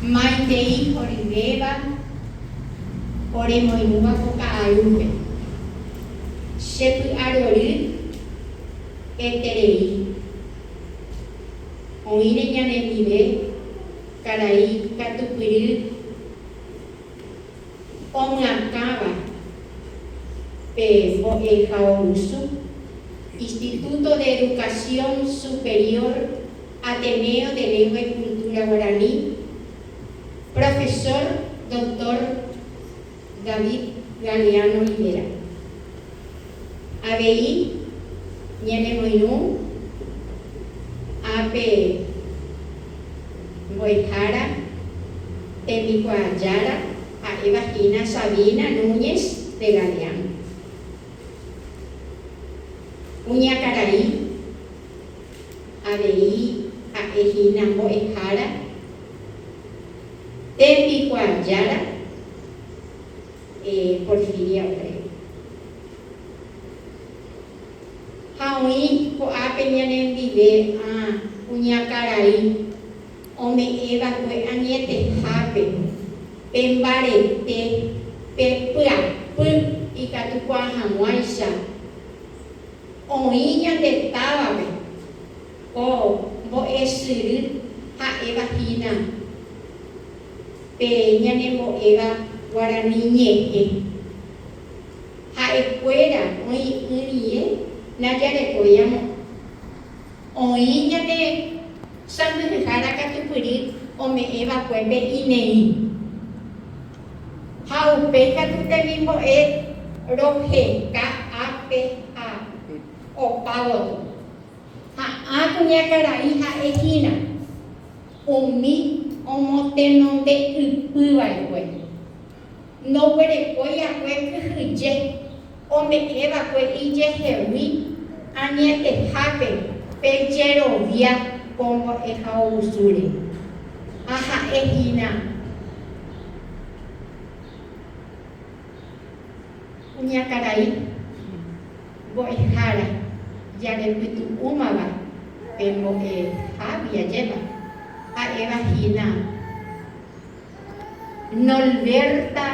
Maitei horyvéva oremoirũva ko ka'arúpe. Che py'arory eterei. Oĩre ñanendive karai katupyry omyakãva pe mbo'ehaovusu, Instituto de Educación Superior Ateneo de Lengua y Cultura Guaraní, Profesor Doctor David Galeano Olivera. Avei ñanemoirũ ápe mbo'ehára tembikuaajára ha'éva hína Sabina Núñez de Galeano. Kuñakarai avei ha'e hína mbo'ehára tembikuaajára Porfiria Obrero. Ha oĩ ko'ápe ñanendive ã kuñakarai ome'ẽva'ekue añetehápe pe mbarete, pe pyapy ikatukuaa hag̃uáicha oĩ ñande távape ko mbo'esyry ha'éva hína pe ñanembo'éva guarani ñe'ẽ. Ha'ekuéra oĩ'ỹ rire ndajarekói amo. Oĩ ñane sãmbyhyhára katupyry ome'ẽ va'ekue pe ineĩ. Ha upéi katu temimbo'e roheka ápe ha opa gotyo. Ha ã kuñakarai ha'e hína umi omotenonde ypy va'ekue. Ndoguerekói akue kyhyje ome'ẽ va'ekue ijehegui añetehápe pe jerovia ko mbo'ehaovusúre. Ha ha'e hína kuñakarai mbo'ehára jarepytu'úmava pe mbo'ehágui ajépa, ha'éva hína. Nolberta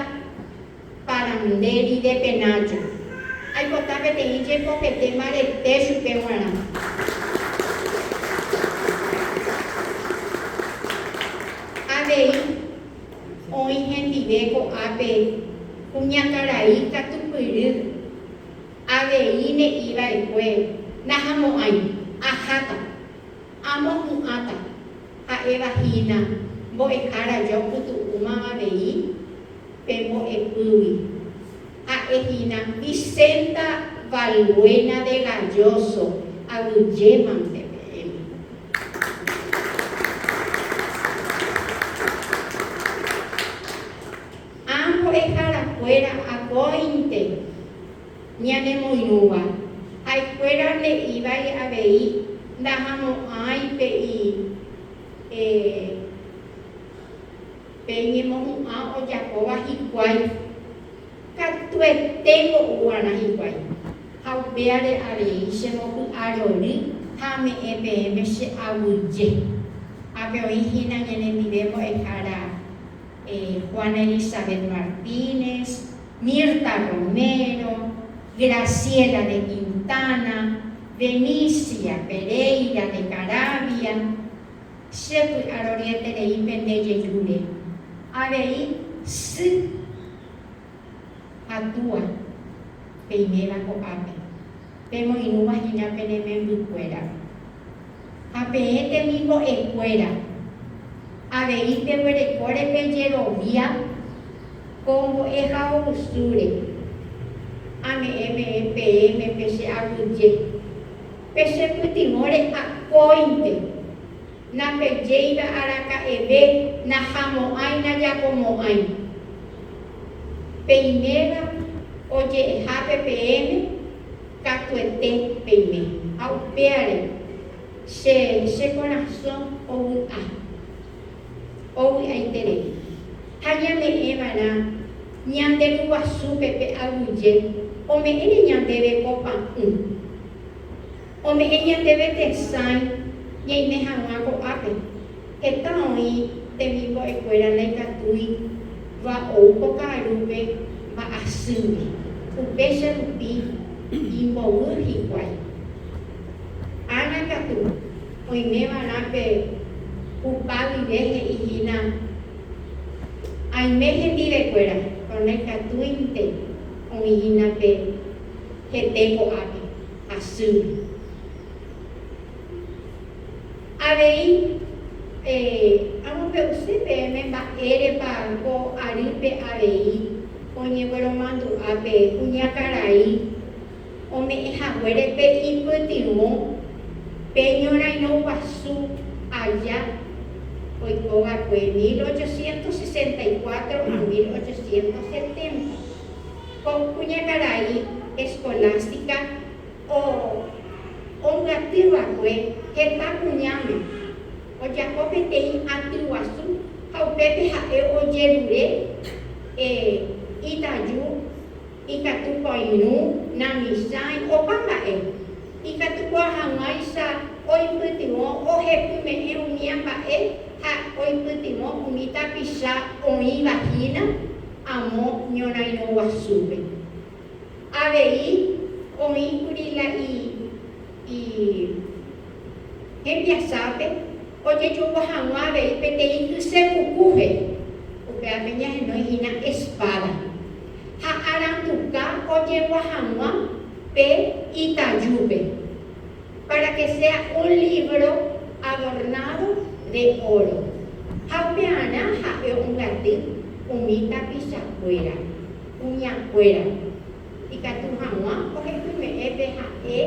Paranderi de Penacho. Aipota peteĩ jepopete mbarete chupe g̃uarã. Avei oĩ hendive ko'ápe kuñakarai katupyry, avei ne'iva'ekue nahamo'ãi, aháta. Amohu'ãta, ha'éva hína mbo'ehára jopytu'úma avei pe mbo'epýgui. Ha'e hína Vicenta Balbuena de Galloso, aguyjémante peẽme. Ã mbo'eharakuéra akóinte ñanemoirũva. Ha'ekuéra nde'ívai avei ndahamo'ãi pe pe ñemohu'ã ojapóva hikuái, katuete mbo'u'arã hikuái. Ha upévare avei chembopy'arory ha ame'ẽ peẽme che aguyje. Ápe oĩ hína ñanendive mbo'ehára Juana Elizabeth Martínez, Mirta Romero, Graciela de Quintana, Benicia Pereira de Caravia, che py'aroryeterei pende jejúre. Avei sy ha túa peiméva ko'ápe, pemoirũva hína pene membykuérape. Ha peẽ temimbo'ekuéra, avei peguerekóre pejerovia ko mbo'ehaovusúre, ame'ẽ me'ẽ peẽme pe che aguyje, pe che pytyvõre akóinte, napejéiva araka'eve nahamo'ãi najapomo'ãi. Peiméva oje'ehápe peẽme, Katuete peime, ha upévare che che korasõ ovy'a, ovy'aiterei. Ha ñame'ẽ va'erã ñande Ruguasúpe pe aguyje ome'ẽre ñandéve ko pa'ũ. Ome'ẽ ñandéve tesãi ñaime hag̃ua ko'ápe. Heta oĩ temimbo'ekuéra. ha'ekuéra ndaikatúi va ou ko ka'arúpe mba'asýgui, upéicha rupi imbovy hikuái. Ág̃a katu oime va'erã pe hupa guive he'i hína, Aime hendivekuéra, péro ndaikatúinte oĩ hína pe hete ko'ápe, hasýgui. Avei amombe'use peẽme mba'érepa ko arýpe avei oñegueromandu'a pe kuñakarai ome'ẽ haguére pe ipytyvõ pe ñorairõ guasu aja oikova'ekue 1864 ha 1870. Ko kuñakarai Escolástica Ombyaty va'ekue heta kuñáme, ojapo peteĩ aty guasu ha upépe ha'e ojerure itaju ikatu poirũ, namichãi, opa mba'e, ikatukuaa hag̃uáicha oipytyvõ ohepyme'ẽ umía mba'e ha oipytyvõ umi tapicha oĩva hína amo ñorairõ guasúpe. Avei oĩkuri la hembiasápe ojejogua hag̃ua avei peteĩ kyse puku he'i, upévape ñahenói hína espáda, ha aranduka ojegua hag̃ua pe itajúpe, para que sea un libro adornado de oro. Ha upearã ha'e ombyaty umi tapichakuéra. Kuñakuéra, ikatu hag̃ua ohepyme'ẽ pe ha'e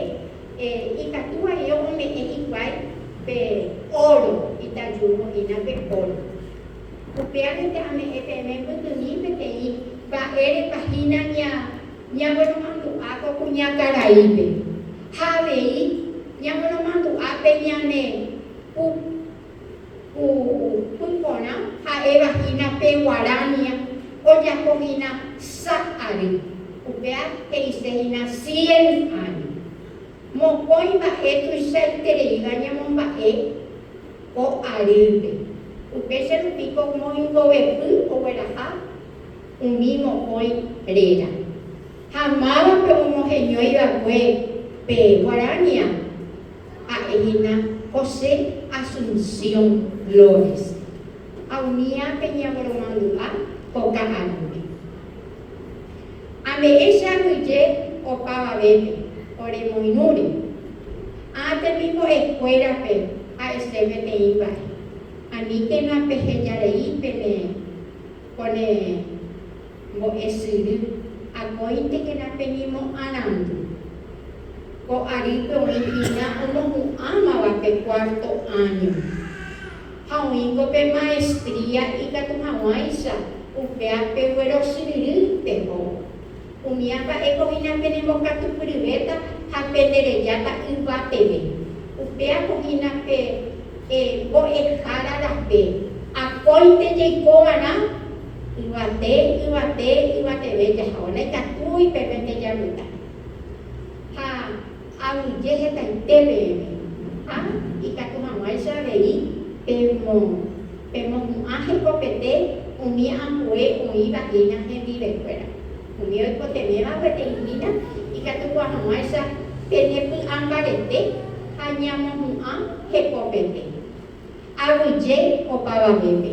ikatu vai ome'ẽ hikuái pe óro, itajúvo hína pe óro. Upévante ame'ẽ peẽme mbykymi peteĩ mba'érepa hína ñagueromandu'a ko kuñakaraípe, ha avei ñagueromandu'a pe ñane pu. Ku pyporã ha'éva hína pe guarania ojapo hína sa ary, upéva he'ise hína cien áño. Mokõi mba'e tuichaitereíva ñamomba'e ko arýpe. Upéicha rupi ko moingovepy ogueraha umi mokõi réra. Ha mávape omoheñói va'ekue pe guarania? Ha'e hína José Asunción Flores, ha umía pe ñagueromandu'a ko ka'arúpe. Ame'ẽ che aguyje opavavépe ore moirũre. Ã temimbo'ekuérape ha'ese peteĩ mba'e, aníkena pehejarei pene ko ne mbo'esyry, akóintekena peñemoarandu. Ko arýpe oĩ hína omohu'ãmava pe cuarto áño. Ha oĩngo pe maestría ikatu hag̃uáicha upéa peguerosyryry peho. Umía mba'éko hína penembokatupyryvéta ha penderejáta yvateve. Upéako hína pe mbo'ehára rape, akóinte jaikova'erã yvate, yvate, yvateve jahao, ndaikatúi pepente japyta. Ha aguyje hetaite peẽme, ha ikatu hag̃uáicha avei pemohu'ã hekopete umi ambue oĩva hína hendivekuéra. Umi oikotevẽva gueteri hína ikatukuaa hag̃uáicha penepy'ambarete ha ñamohu'ã hekopete. Aguyje opavavépe.